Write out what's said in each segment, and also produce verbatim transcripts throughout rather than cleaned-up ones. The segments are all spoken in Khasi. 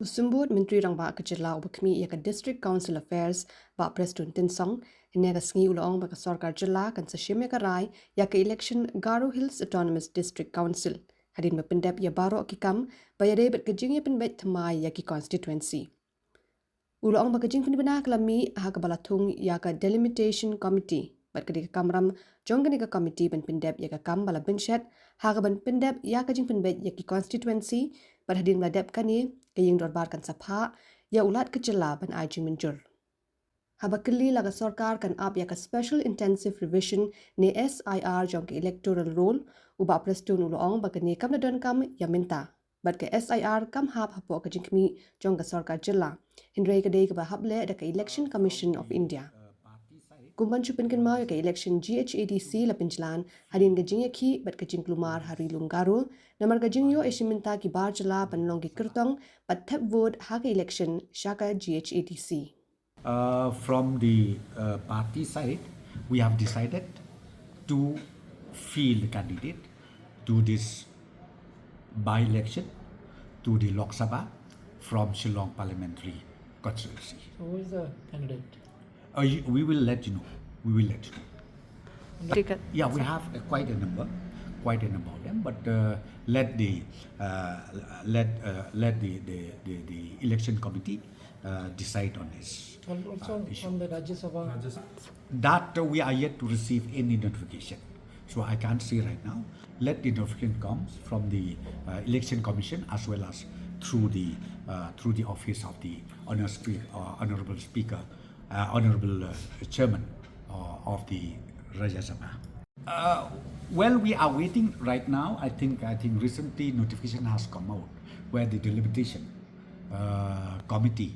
U Symbud Myntri Rangbah ka Jylla uba khmih ïa ka District Council Affairs, Bah Prestone Tynsong, hynne ka sngi u la ong ba ka sorkar jylla kan sa shim ïa ka rai ïa ka election Garo Hills Autonomous District Council, hadien ba pyndep ïa baroh ki kam ba ïadei bad ka jingïapynbeit thymmai ïa ki constituency. U la ong ba ka jingpynbna ka la mih ha kaba la thung ïa ka Delimitation Committee, bad ka dei ka kamram jong kane ka committee ban pyndep ïa ka kam ba la bynshet ha kaban pyndep ïa ka jingpynbeit ïa ki constituency, bad hadien ba la dep kane, ka ïing dorbar kan sa phah ïa u Lat ka jylla ban ai jingmynjur. Haba kylli la ka sorkar kan ap ïa ka Special Intensive Revision ne S I R jong ka Electoral Roll, u Bah Prestone u la ong ba kane kam da donkam ïa mynta, bad ka S I R kam hap hapoh ka jingkhmih jong ka sorkar jylla, hynrei ka dei kaba hap leh da ka Election Commission of India. Kum ban shu pynkynmaw ïa ka election G H A D C la pynjlan hadien ka jingïakhih bad ka jingkulmar ha Ri Lum Garo, namar ka jingïoh ïashim bynta ki bar jylla ban long ki kyrtong bad thep vote ha ka election sha ka G H A D C. Uh, from the uh, party side, we have decided to field candidate to this by-election to the Lok Sabha from Shillong Parliamentary Constituency. So who is the candidate? Uh, you- we will let you know. We will let you know. Ticket. Yeah, we have uh, quite a number, quite a number of them. But uh, let the uh, let uh, let the, the, the, the election committee uh, decide on this. And also uh, issue. On the Rajya Sabha. That uh, we are yet to receive any notification, so I can't say right now. Let the notification comes from the uh, election commission as well as through the uh, through the office of the honor speak, uh, honorable speaker, uh, honorable uh, chairman uh, of the Rajya Sabha. Uh, well, we are waiting right now. I think I think recently notification has come out where the delimitation uh, committee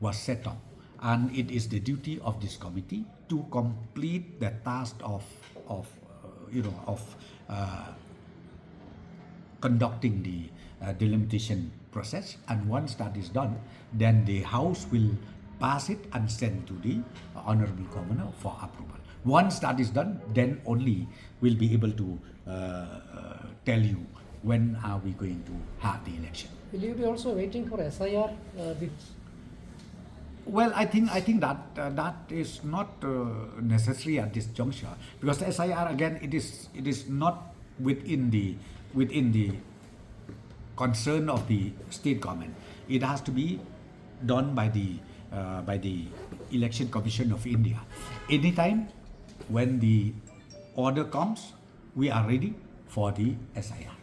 was set up, and it is the duty of this committee to complete the task of of uh, you know of uh, conducting the uh, delimitation process. And once that is done, then the House will pass it and send to the Honorable Governor for approval. Once that is done, then only we'll be able to uh, uh, tell you when are we going to have the election. Will you be also waiting for S I R? Uh, be- Well, I think I think that uh, that is not uh, necessary at this juncture, because the S I R, again, it is it is not within the within the concern of the state government. It has to be done by the uh, by the Election Commission of India. Anytime when the order comes, we are ready for the S I R.